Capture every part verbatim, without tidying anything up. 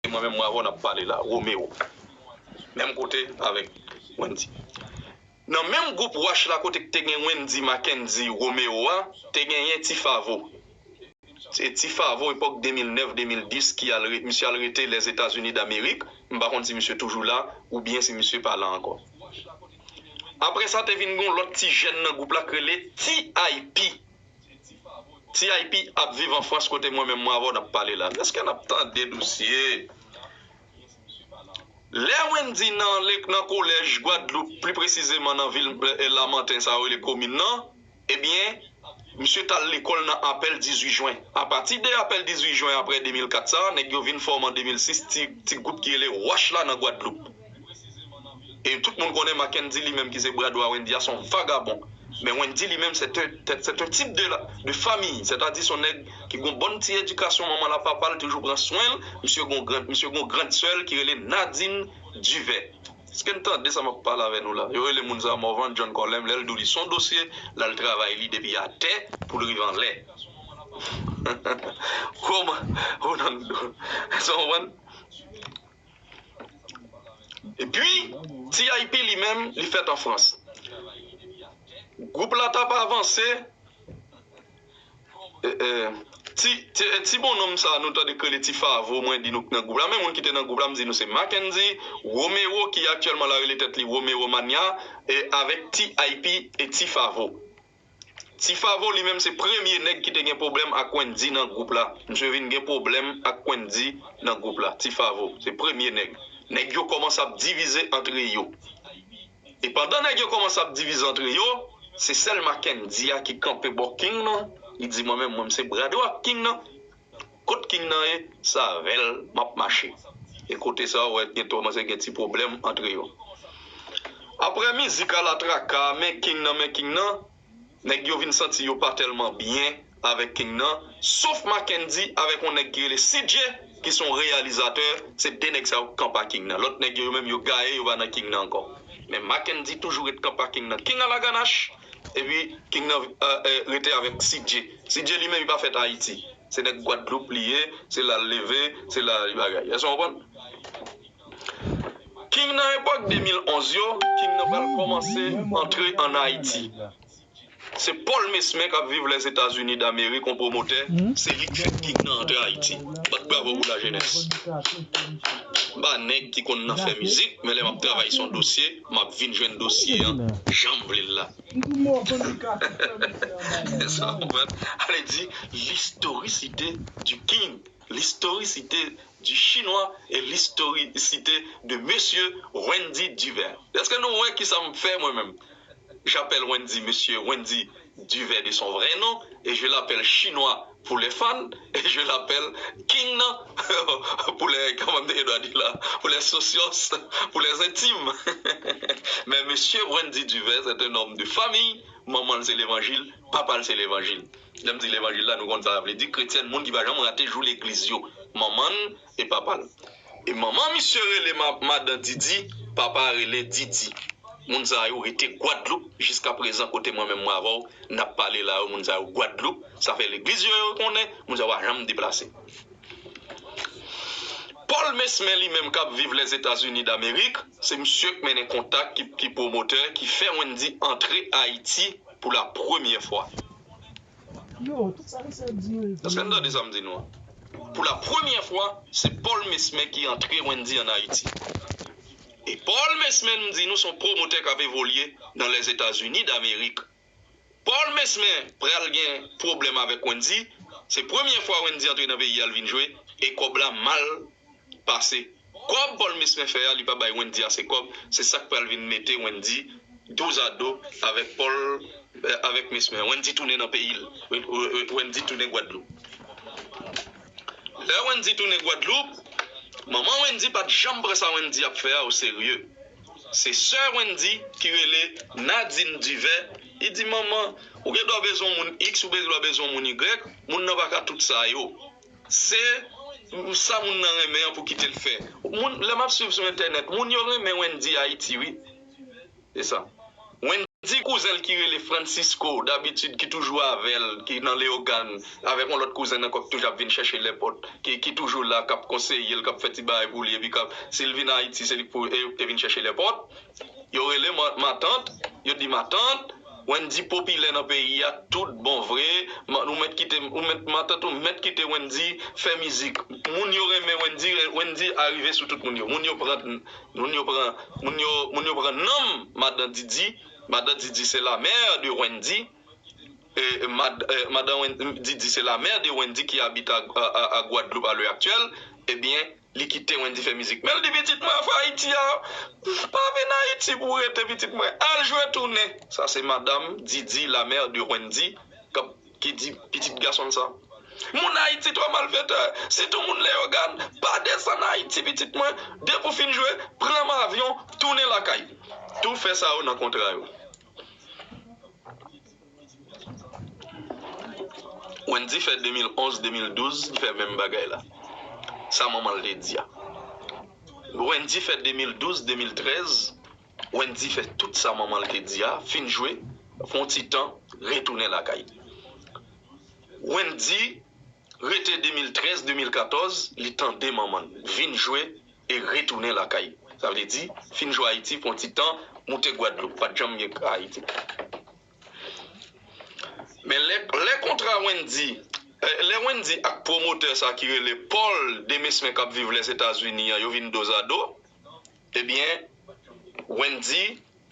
mwen menm mwen avè w n ap pale la, Romeo. Menm kote avèk Wendy. Nan menm gwoup Wash la kote k te gen Wendy, Mackendy, Romeo a, te genyen Ti Favo. Se Ti Favo epòk de mil nèf, de mil dis ki al re-, misye al rete Lèzetazini Damerik. M pa konn si misye toujou la oubyen si misye pa la ankò. Apre sa, te vin gen yon lòt ti jèn nan gwoup la k rele T I P. T I P ap viv an Frans kote mwen menm mwen avè w n ap pale la. Èske n ap tande dosye? Lè Wendy nan lek-, nan kolèj Gwadloup, pli presizeman nan vil, eh, Lamanten, sa yo rele komin nan, ebyen, misye t al lekòl nan Apèl dizuit Jwen. Apati de Apèl dizuit Jwen, apre de mil kat sa, nèg yo vin fòme an de mil sis ti, ti gwoup ki rele Wòch la nan Gwadloup. E tout moun konnen Mackendy li menm ki se bradwa Wendy a, se yon vagabon. Men Wendy li menm, se te, se te tip de, la, de fanmi, sètadi se yon nèg ki gon bòn ti edikasyon, manman l ak papa l toujou pran swen l, misye gon gran, misye gon grand sè l ki rele Nadine Duvet. Èske n tande sa m ap pale avè nou la? Yo rele moun sa Morvan John Colem, lè l di w li se yon dosye, l al travay li depi atè pou l rive anlè. Kòman? Ronaldo. Sa w konprann? Epi, T I P li menm, li fèt an Frans. Gwoup la t ap avanse. Eh, eh, ti, ti, ti bonnonm sa, nou tande k rele Ti Favo, mwen di nou k nan gwoup la. Men moun ki te nan gwoup la, m di nou se Mackendy, Romero, ki aktyèlman la rele tèt li Romero Mania, e avèk T I P e Ti Favo. Ti Favo li menm se premye nèg ki te gen pwoblèm ak Wendy nan gwoup la. Misye vin gen pwoblèm ak Wendy nan gwoup la. Ti Favo, se premye nèg. Nèg yo kòmanse ap divize antre yo. E pandan nèg yo kòmanse ap divize antre yo, se sèl Mackendy a ki kanpe bò King nan. Li di, mwen menm, mwen, m se bradwa King nan. Kot King nan ye, se avè l m ap mache. E kote sa, ou wè, gen kòmanse gen ti pwoblèm antre yo. Apre mizik a la traka, men King nan, men King nan, nèg yo vin santi yo pa tèlman byen avèk King nan, sof Mackendy avèk yon nèg ki rele C J, ki se yon reyalizatè, se de nèg sa yo k kanpe ak King nan. Lòt nèg yo, yo menm, yo gaye, yo pa nan King nan ankò. Men Mackendy toujou ret kanpe ak King nan. King a la ganach, epi King nan, eh, eh, rete avèk C J. C J li menm, li pa fèt Ayiti. Se nèg Gwadloup li ye, se la l leve, se la li bagay. Èske w konprann? King nan epòk de mil onz yo, King nan pral kòmanse antre ann Ayiti. Se Paul Mesmer k ap viv Lèzetazini Damerik, yon pwomotè, se li k fè King nan antre Ayiti. Bat bravo pou lajenès. M pa nèg ki konn nan fè mizik, men lè m ap travay sou yon dosye, m ap vin jwenn dosye an jan m vle l la. Sa w konprann? Ale di, l'historicité du King, l'historicité du Chinois et l'historicité de Monsieur Wendy Duvet. Èske nou wè kisa m fè mwen menm? J'appelle Wendy, Monsieur Wendy Duvet de son vrai nom, et je l'appelle Chinois pour les fans, et je l'appelle King nan, pour les, comment je dois dire là, pour les socios, pour les intimes. Mais Monsieur Wendy Duvet, c'est un homme de famille, manman l se levanjil, papa l se levanjil. Lè m di levanjil la, nou konn sa sa vle di, kretyèn, moun ki pa janm rate jou legliz yo, manman l e papa l. E manman misye rele ma-, madan Didi, papa rele Didi. Moun sa yo rete Gwadloup jiska prezan kote mwen menm mwen avè w n ap pale la yo, moun sa yo Gwadloup, sa fè legliz yo yo konnen, moun sa yo pa janm deplase. Paul Mesmer li menm k ap viv Lèzetazini Damerik, se misye k mennen kontak, ki, ki pwomotè, ki fè Wendy antre Ayiti pou la premyè fwa. Èske n tande sa m di nou an? Pou la premyè fwa, se Paul Mesmer ki antre Wendy ann Ayiti. E Paul Mesmer, m di nou, se yon pwomotè k ap evolye nan Lèzetazini Damerik. Paul Mesmer pral gen pwoblèm avèk Wendy. Se premyè fwa Wendy antre nan peyi a, l vin jwe, e kòb la mal pase. Kòb Paul Mesmer fè a, li pa bay Wendy ase kòb. Se sa k pral vin mete Wendy dozado avèk Paul, eh, avèk Mesmer. Wendy tounen nan peyi l. Wen-, Wen-, Wendy tounen Gwadloup. Lè Wendy tounen Gwadloup, manman Wendy pa t janm pran sa Wendy ap fè a oserye. Se sè Wendy ki rele Nadine Duvet. Li di, manman, ou gen dwa bezwen moun X, ou gen dwa bezwen moun Y, moun nan pa ka tout sa yo. Se sa moun nan renmen an pou kite l fè. Moun, lè m ap swiv sou entènèt, moun yo renmen Wendy Ayiti, wi. Se sa. Wendy Di kouzen l ki rele Francisco, dabitid ki toujou avè l, ki nan Leyogàn, avèk yon lòt kouzen l ankò ki toujou ap vin chèche l èpòt, ki, ki toujou la, k ap konseye l, k ap fè ti bagay pou li, epi k ap, si l vin Ayiti, se li k pou, e, te vin chèche l èpòt. Yo rele ma-, matant, yo di matant, Wendy popilè nan peyi a, tout bon vre, ma-, ou mèt kite, ou mèt, matant ou mèt kite Wendy fè mizik. Moun yo renmen Wendy, Wendy arive sou tout moun yo. Moun yo pran, moun yo pran, moun yo, moun yo pran nanm madan Didi, madan Didi se la mère de Wendy. E, mad-, e, madan Wen-, Didi se la mère de Wendy ki abite a, a, a, a Gwadloup a lè aktyèl. Ebyen, li kite Wendy fè mizik. Men l di pitit mwen ap fè Ayiti a, pa vin Ayiti pou w rete pitit mwen. Al jwe tounen. Sa se madanm Didi, la mère de Wendy, k ap, ki di pitit gason l sa. Moun Ayiti twò malfetè. Sitou moun Leyogàn, pa desann Ayiti pitit mwen. Depi w fin jwe, pran avyon, tounen lakay. Tou fè sa yo nan kontra yo. Wendy fè de mil onz, de mil douz, li fè menm bagay la. Sa manman l te di a. Wendy fè de mil douz, de mil trèz, Wendy fè tout sa manman l te di a, fin jwe, fè yon ti tan, retounen lakay. Wendy rete de mil trèz, de mil katòz, li tande manman l, vin jwe e retounen lakay. Sa vle di, fin jwe Ayiti, fè yon ti tan, moute Gwadloup, pa t janm gen Ayiti. Men lè, lè kontra Wendy, eh, lè Wendy ak pwomotè sa ki rele Paul Demesmin k ap viv Lèzetazini an, yo vin dozado, ebyen, Wendy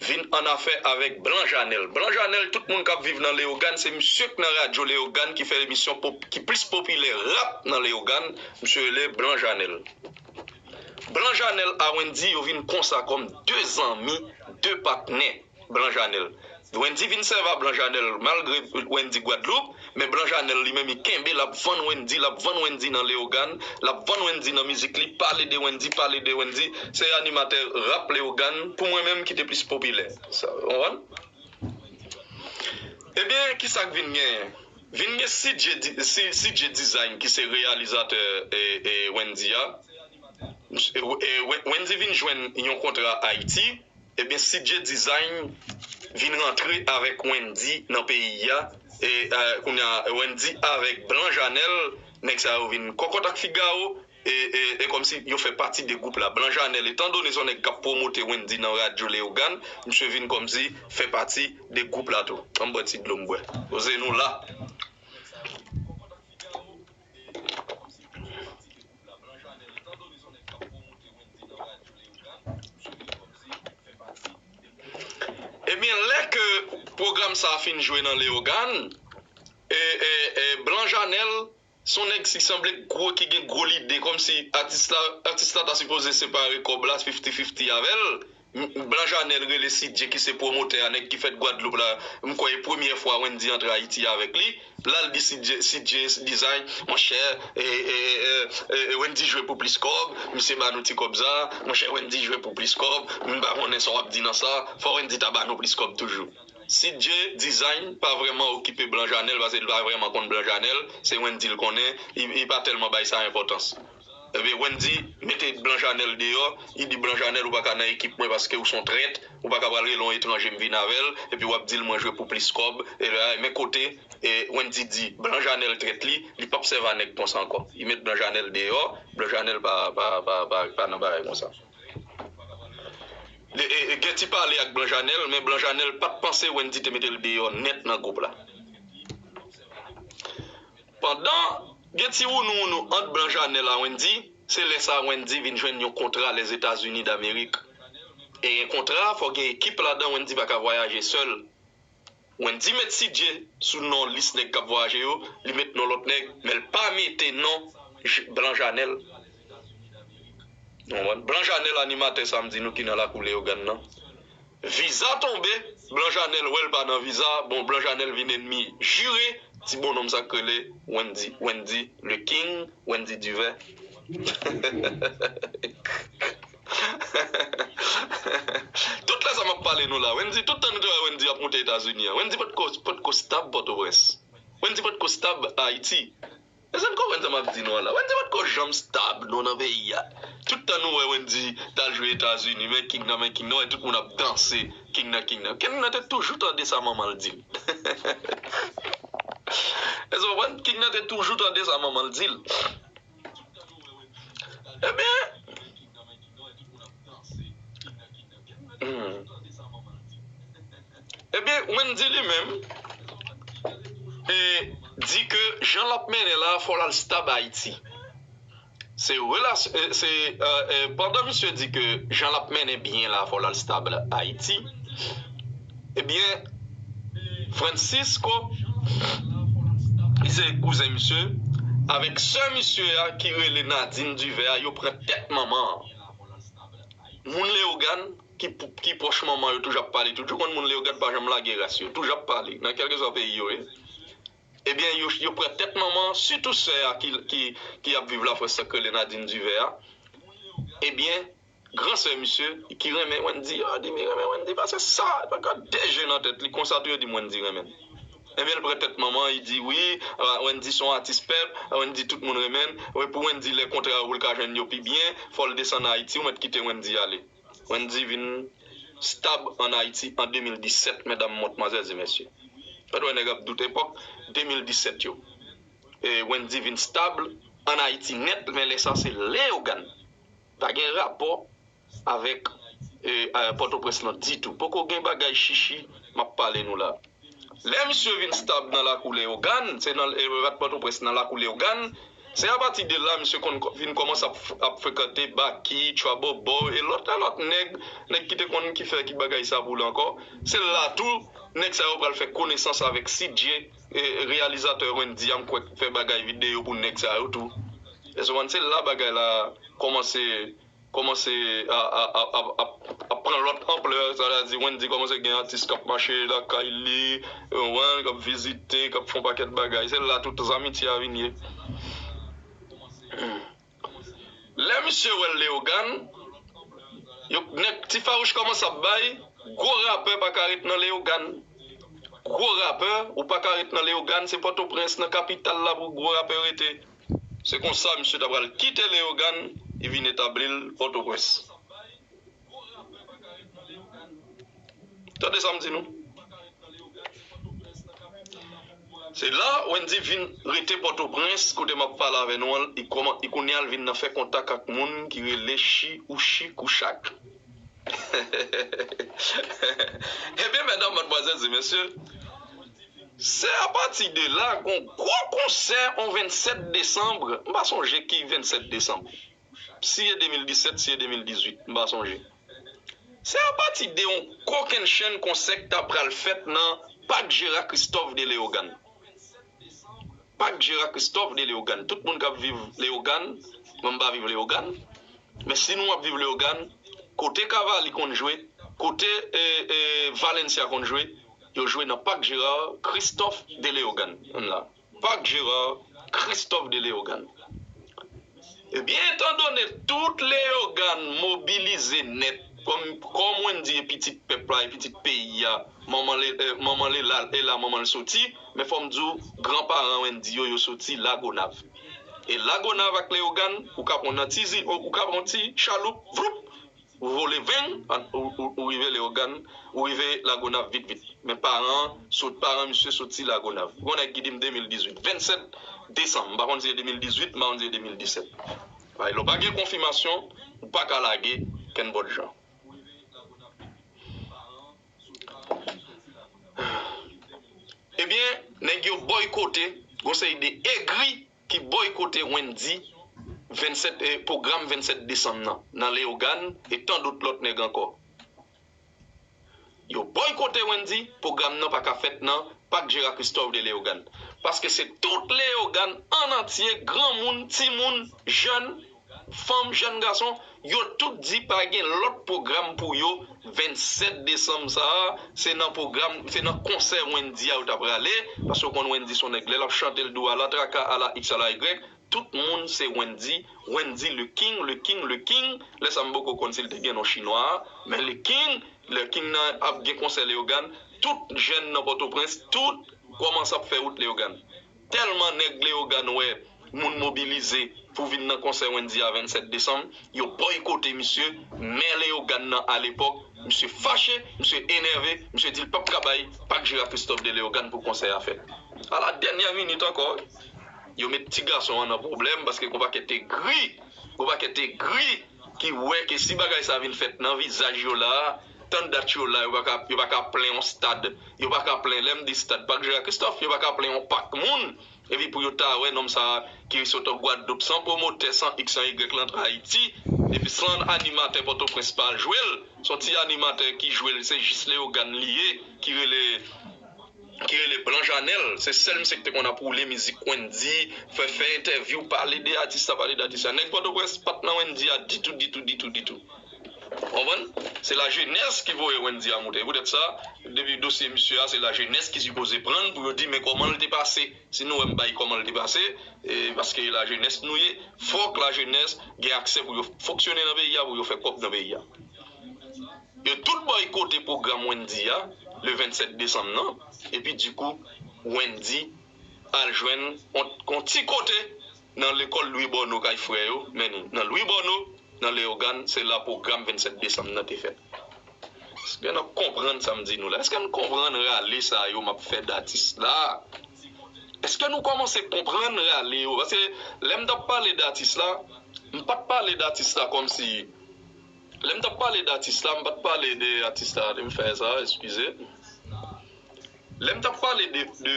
vin an afè avèk Blan Janèl. Blan Janèl, tout moun k ap viv nan Leyogàn, se misye k nan radyo Leyogàn ki fè emisyon pop-, ki plis popilè rap nan Leyogàn, misye rele Blan Janèl. Blan Janèl a Wendy, yo vin konsa kòm de zanmi, de patnè. Blan Janèl. Wendy vin sèvi a Blan Janèl malgre Wendy Gwadloup, men Blan Janèl li menm li kenbe, l ap vann Wendy, l ap vann Wendy nan Leyogàn, l ap vann Wendy nan mizik li, pale de Wendy, pale de Wendy. Se animatè rap Leyogàn, pou mwen menm, ki te plis popilè. Sa, w konprann? Ebyen, ki sa k vin genyen? Vin gen C J Di-, C-, C J Design, ki se reyalizatè, e, e, Wendy a. E, e, Wen-, Wendy vin jwenn yon kontra Ayiti. Ebyen, C J Design vin rantre avèk Wendy nan peyi a. E, e, kounye a, Wendy avèk Blan Janèl, nèg sa yo vin kòkòt ak Figawo, e, e, e kòmsi yo fè pati de gwoup la. Blan Janèl, etandone se yon nèg k ap pwomote Wendy nan radyo Leyogàn, misye vin kòmsi fè pati de gwoup la tou. Ann bwè ti dlo m bwè. Koze nou la. Ebyen, lè ke pwogram sa a fin jwe nan Leyogàn, e, e, e, Blan Janèl, se yon nèg ki sanble gwo, ki gen gwo lide, kòmsi atis la, atis la ta sipoze separe kòb la fifty fifty avè l. M-, Blan Janèl rele C J ki se pwomotè a, nèg ki fèt Gwadloup la. M kwè e premyè fwa Wendy antre Ayiti avèk li. La l di C J, C J Design, monchè, e, e, e, e, e, Wendy jwe pou plis kòb, misye ba nou ti kòb sa, monchè Wendy jwe pou plis kòb, m pa konnen sa w ap di nan sa, fò Wendy ta ba nou plis kòb toujou. C J Design pa vrèman okipe Blan Janèl, paske l pa vrèman konn Blan Janèl, se Wendy l konnen, li, li pa tèlman bay sa enpòtans. Ebyen, Wendy mete Blan Janèl deyò, li di, Blan Janèl, ou pa ka nan ekip mwen paske ou se yon trèt, ou pa ka pral rele yon etranje m vin avè l, epi w ap di l mwen jwe pou plis kòb, e la, men kote, e, Wendy di Blan Janèl trèt li, li p ap sèvi a nèg konsa ankò. Li met Blan Janèl deyò, Blan Janèl pa, pa, pa, pa, pa nan bagay konsa. E, e, e, gen ti pale ak Blan Janèl, men Blan Janèl pa t panse Wendy te mete l deyò nèt nan gwoup la. Pandan gen ti wounouwounou ant Blan Janèl a Wendy, se lè sa a Wendy vin jwenn yon kontra Lèzetazini Damerik. E gen kontra, fò gen ekip ladan, Wendy pa ka vwayaje sèl. Wendy met C J sou non lis nèg k ap vwayaje yo, li met non lòt nèg, men l pa mete non J-, Blan Janèl. Ou konprann? Blan Janèl animatè sa m di nou ki nan lakou Leyogàn nan. Viza tonbe, Blan Janèl wè l pa nan viza, bon, Blan Janèl vin ènmi jire ti bonnonm sa k rele Wendy, Wendy le King, Wendy Divè. Tout lè sa m ap pale nou la, Wendy, tout tan nou te wè Wendy ap moute Etazini an, Wendy potko, potko stab Pòtoprens. Wendy potko stab Ayiti. Èske n konprann sa m ap di nou an la? Wendy potko janm stab non nan peyi a. Tout tan nou wè Wendy t al jwe Etazini, men King nan men King, nou wè tout moun ap danse. King nan, King nan. King nan te toujou tande sa manman l di l. Èske w konprann? King nan te toujou tande sa manman l di l. Ebyen, hmm. Ebyen, Wendy li menm, e, di ke jan l ap mennen la, fò l al stab Ayiti. Se relasyon, e, se, e, e, pandan misye di ke jan l ap mennen byen la, fò l al stab Ayiti, ebyen, Francisco, li se kouzen misye, avèk sè misye a ki rele Nadine Duvert a, yo pran tèt manman an. Moun Leyogàn ki, ki pwòch manman yo toujou ap pale, toujou konn moun Leyogàn pa janm lage ras yo, toujou ap pale, nan kèlkeswa peyi yo ye. Ebyen, yo, yo pran tèt manman an, sitou sè a ki, ki, ki ap viv Lafrans sa k rele Nadine Duvert a. Ebyen, gran sè misye, ki renmen Wendy, yo di li renmen Wendy, pase sa, li pa ka de je nan tèt li, konsa tou yo di Wendy renmen l. Ebyen, li pran tèt manman an, li di, wi, a, Wendy se yon atis pèp, a, Wendy tout moun renmen l, wi, pou Wendy lè kontra yo pou l ka jwenn yo pi byen, fò l desann Ayiti, ou mèt kite Wendy ale. Wendy vin stab ann Ayiti an de mil disèt, medam, matmwazèl e mesye. Fèt wè nèg ap dout epòk, de mil disèt yo. E Wendy vin stab ann Ayiti nèt, men lè sa se Leyogàn. Pa gen rapò avèk, e, e, Pòtoprens lan ditou. Poko gen bagay chichi m ap pale nou la. Lè misye vin stab nan lakou Leyogàn, se nan, e, rat Pòtoprens nan lakou Leyogàn, se apati de la misye konn kò-, vin kòmanse ap, ap frekante Baky, Tchwabobo, e lòt, e lòt nèg, nèg ki te konn ki fè ki bagay sa pou li ankò. Se la tou, nèg sa yo pral fè konesans avèk Sidje, e, reyalizatè Wendy a, m kwè k fè bagay videyo pou nèg sa yo tou. Èske w konprann? Se la bagay la kòmanse kòmanse a, a, a, a, a, a pran lòt anplè, sa vle di Wendy kòmanse gen atis k ap mache lakay li, ou konprann, k ap vizite, k ap fè yon pakèt bagay. Se la tout zanmitye a vin ye. Lè misye wè Leyogàn, yo, nèg Ti Farouch kòmanse ap bay, gwo rapè pa ka ret nan Leyogàn. Gwo rapè, ou pa ka ret nan Leyogàn, se Pòtoprens, nan kapital la pou gwo rapè rete. Se konsa misye ta pral kite Leyogàn, li vin etabli l Pòtoprens. Tande sa m di nou. Se la Wendy vin rete Pòtoprens, kote m ap pale avè nou an, li kòman, li kounye a l vin nan fè kontak ak moun ki rele Chi ou Chik ou Chak. Ebyen, medam, madmwazèl e mesye, se apati de la, gon gwo konsè on vennsèt desanm, m pa sonje ki vennsèt desanm. Si e de mil disèt, si e de mil dizuit, m pa sonje. Se apati de yon kokennchenn konsè k ta pral fèt nan Pak Jera Kristòf de Leyogàn. Pak Jera Kristòf de Leyogàn. Tout moun k ap viv Leyogàn, mwen m pa viv Leyogàn, men si nou ap viv Leyogàn, kote Cavalli konn jwe, kote, e, e, Valencia konn jwe, yo jwe nan Pak Jera Kristòf de Leyogàn. Ann la. Pak Jera Kristòf de Leyogàn. Ebyen, etandone tout Leyogàn mobilize nèt, kòm, kòm Wendy e pitit pèp la, e pitit peyi a, manman l, e, manman l e la, e la manman l soti, men fò m di w, granparan Wendy yo, yo soti Lagonav. E Lagonav ak Leyogàn, ou ka pran nan ti zil, ou, ou ka pran ti chaloup, vloup, ou vole veng, an, ou, ou, ou rive Leyogàn, ou rive Lagonav vit vit. Men paran, sot, paran misye soti Lagonav. Gon nèg ki di m de mil dizuit, vennsèt desanm, m pa konn si se de mil dizuit, m pa konn si se de mil disèt. Lè w pa gen konfimasyon, ou pa ka lage kenn bòt jan. Ebyen, nèg yo boykote, gon seri de egri ki boykote Wendy vennsèt, eh, pwogram vennsèt desanm nan, nan Leyogàn e tan dòt lòt nèg ankò. Yo boykote Wendy, pwogram nan pa ka fèt nan Pak Jera Kristòf de Leyogàn. Paske se tout Leyogàn an antye, granmoun, timoun, jèn, fanm, jèn gason, yo tout di pa gen lòt pwogram pou yo vennsèt desanm sa a, se nan pwogram, se nan konsè Wendy a yo ta prale, paske w konn Wendy se yon nèg, lè l ap chante l di w ala traka, ala iks, ala igrèk, tout moun se Wendy, Wendy le king, le king, le king, lè sa m poko konn si l te gen non chinwa a, men le king, lè king nan ap gen konsè Leyogàn, tout jèn nan Pòtoprens, tout kòmanse ap fè wout Leyogàn. Tèlman nèg Leyogàn wè moun mobilize pou vin nan konsè Wendy a vennsèt desanm, yo boykote misye, mè Leyogàn nan alepòk, misye fache, misye enève, misye di l p ap ka bay Pak Jera Christophe de Leogane pou konsè a fèt. A la dènyè minit ankò, yo met ti gason an nan pwoblèm paske gon pakèt egri, gon pakèt egri ki wè ke si bagay sa vin fèt nan vizaj yo la, tan dat yo la, yo pa ka, yo pa ka plen yon stad, yo pa ka plen, lè m di stad Pak Jera Christophe, yo pa ka plen yon pak moun, epi pou yo ta wè nonm sa a ki sot Gwadloup san pwomotè, san X, san Y, l antre Ayiti, epi san animatè Pòtoprens pa al jwe l, se yon ti animatè ki jwe l, se jis Leogane li ye, ki rele ki rele Blan Janèl, se sèl misye ki te konn ap woule mizik Wendy, fè, fè entèvyou, pale de atis la, pale de atis la. Nèg Pòtoprens pa t nan Wendy a ditou, ditou, ditou, ditou. Konprann? Se lajenès ki voye Wendy a moute. E poutèt sa, depi dosye misye a, se lajenès ki sipoze pran l pou yo di men kòman l te pase. Si nou wè m bay kòman l te pase, e, paske lajenès nou ye, fòk lajenès gen aksè pou yo fonksyone nan peyi a, pou yo fè kòb nan peyi a. Yo tout bòykote pwogram Wendy a, le vennsèt desanm nan, epi dikou, Wendy al jwenn yon, yon ti kote nan lekòl Louis Bonneau kay frè yo, men ni nan Louis Bonneau, nan Leogane, se la pwogram vennsèt desanm nan te fèt. Èske n ap konprann sa m di nou la? Èske n konprann rale sa yo m ap fè d atis la? Èske nou kòmanse konprann rale yo? Paske lè m t ap pale d atis la, m pa t pale d atis la kòmsi Lè m t ap pale d atis la, m pa t pale de atis la, de m fè sa, eskize. Lè m t ap pale de, de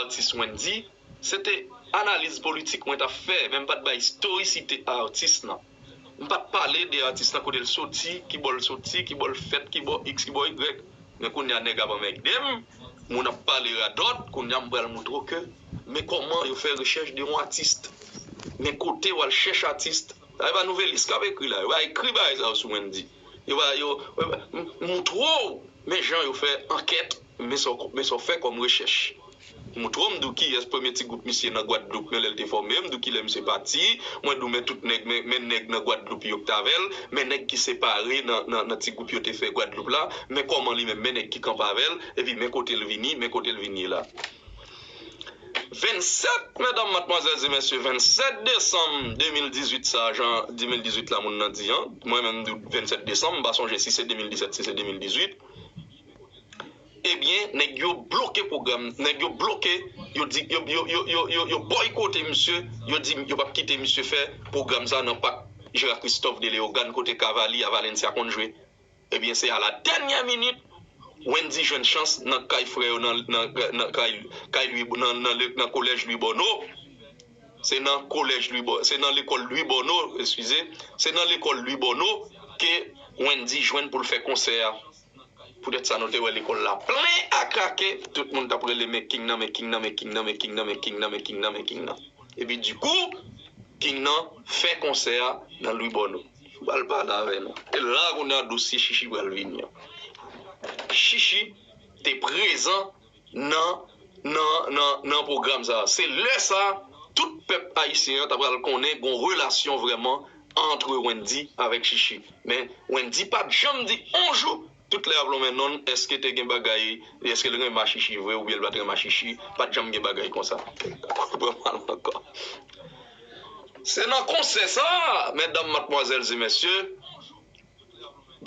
atis Wendy, se te analiz politik mwen t ap fè, men m pa t bay istorikite a atis lan. M pa t pale de atis lan, kote l soti, ki bò l soti, ki bò l fèt, ki bò X, ki bò Y. Men kounye a nèg ap anmègde m, moun ap pale radòt, kounye a m pral moutre w ke men kòman yo fè rechèch de yon atis. Men kote w al chèche atis. Sa e pa Nouvelis k ap ekri la. Yo pa ekri bagay sa yo sou Wendy. Yo pa, yo, m, m moutre w, men jan yo fè ankèt, men sa w, men sa w fè kòm rechèch. M moutre w, m di w kiyès premye ti gwoup misye nan Gwadloup, men lè l te fòme, m di w kilè misye pati, mwen di w men tout nèg, men, men nèg nan Gwadloup yo ki t avè l, men nèg ki separe nan, nan, nan ti gwoup yo te fè Gwadloup la, men kòman li menm, men nèg ki kanpe avè l, epi men kote l vini, men kote l vin ye la. Vennsèt, medam, madmwazèl e mesye, vennsèt desanm de mil dizuit sa, jan de mil dizuit la moun nan di an, mwen menm m di w vennsèt desanm, m pa sonje si se de mil disèt, si se de mil dizuit. Ebyen, nèg yo bloke pwogram, nèg yo bloke, yo di, yo, yo, yo, yo, yo, yo bòykote misye, yo di yo p ap kite misye fè pwogram sa nan pak Jera Christophe de Leogane kote Cavalli a Valencia konn jwe. Ebyen, se a la dènyè minit, Wendy jwenn chans nan kay frè yo, nan, nan, nan kay, kay Louis, nan, nan, le- nan kolèj Louis Bonneau. Se nan kolèj Louis Bo- se nan lekòl Louis Bonneau, eskize, se nan lekòl Louis Bonneau ke Wendy jwenn pou l fè konsè a. Poutèt sa, nou te wè lekòl la plen a krake, tout moun t ap rele men King nan, men King nan, men King nan, men King nan, men King nan, men King nan, men King nan. Epi dikou, King nan fè konsè a nan Louis Bonneau. M pral pale avè nou. E la kounye a dosye Chichi pral vini an. Chichi te prezan nan, nan, nan, nan pwogram sa. Se lè sa, tout pèp ayisyen an ta pral konnen gon relasyon vrèman antre Wendy avèk Chichi. Men Wendy pa t janm di on jou, tout lè y ap lonmen non l, èske te gen bagay, èske l renmen a Chichi vre oubyen l pa t renmen a Chichi, pa t janm gen bagay konsa. Pran mal ankò. Se nan konsè sa, medam, madmwazèl e mesye,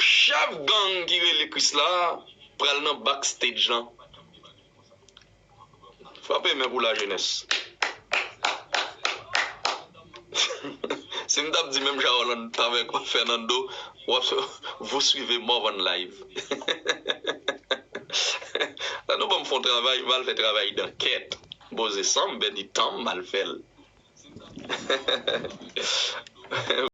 chèf gang ki rele Krisla pral nan backstage lan. Frape men pou lajenès. Si m t ap di menm jan Orlando t avèk Fernando, w ap, vous suivez Morvan Live. Lè nou ban m fè yon travay, m al fè travay dankèt. M poze san m, bèni tan m, m al fè l.